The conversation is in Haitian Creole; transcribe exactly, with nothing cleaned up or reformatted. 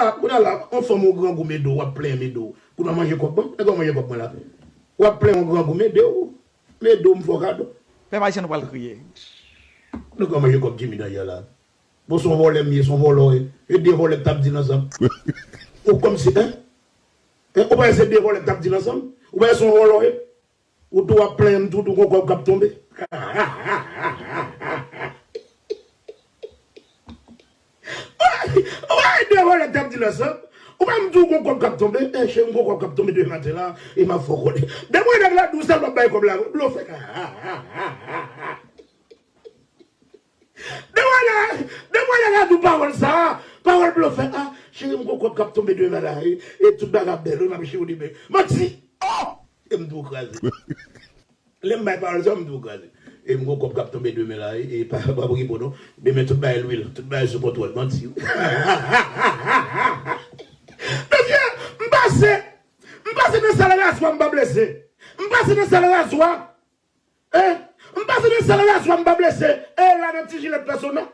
Ah, kounye a la, yon fanm yon grangou m ede w, w ap plenyen m ede w. Pou nan manje kòb mwen, nèg yo manje kòb mwen la. W ap plenyen yon grangou m ede w, m ede w, m fè w kado. Pèp Ayisyen nou pral kriye. Nèg yo manje kòb Jimmy Daniel la. Bon, se yon vòlè m ye, se yon vòlò w ye. E de vòlè k t ap di l ansanm. Ou kòmsi, en? En, ou pa se de vòlè k t ap di l ansanm? Ou pa se yon vòlò w ye? Ou tou ap plenyen m tou, tou gon kòb k ap tonbe. Ou pa de vòlè k t ap di l ansanm? Ou pa m tou gon kòb k ap tonbe? Eh, cheri, m gon kòb k ap tonbe demen maten la, e m ap fè w konnen. Depi w wè nèg la di w sèl w ap bay kòb la, blofè. Depi w wè nèg la di w pawòl sa, pawòl blofè. Ah, cheri, m gon kòb k ap tonbe demen la, e, e tout bagay ap bèl, wi, m ap cheri w demen. Manti! Oh! E m tou kraze. Lè m bay pawòl sa, m tou kraze. E m gon kòb k ap tonbe demen la, e, e pa, pa pou ki bon non. Demen tout bagay lwil, tout bagay sou kontwòl, manti. Mesye, m pase, m pase nan sal razwa, m pa blese. M pase nan sal razwa. Eh, m pase nan sal razwa, m pa blese. E la nan ti jilèt pèsona.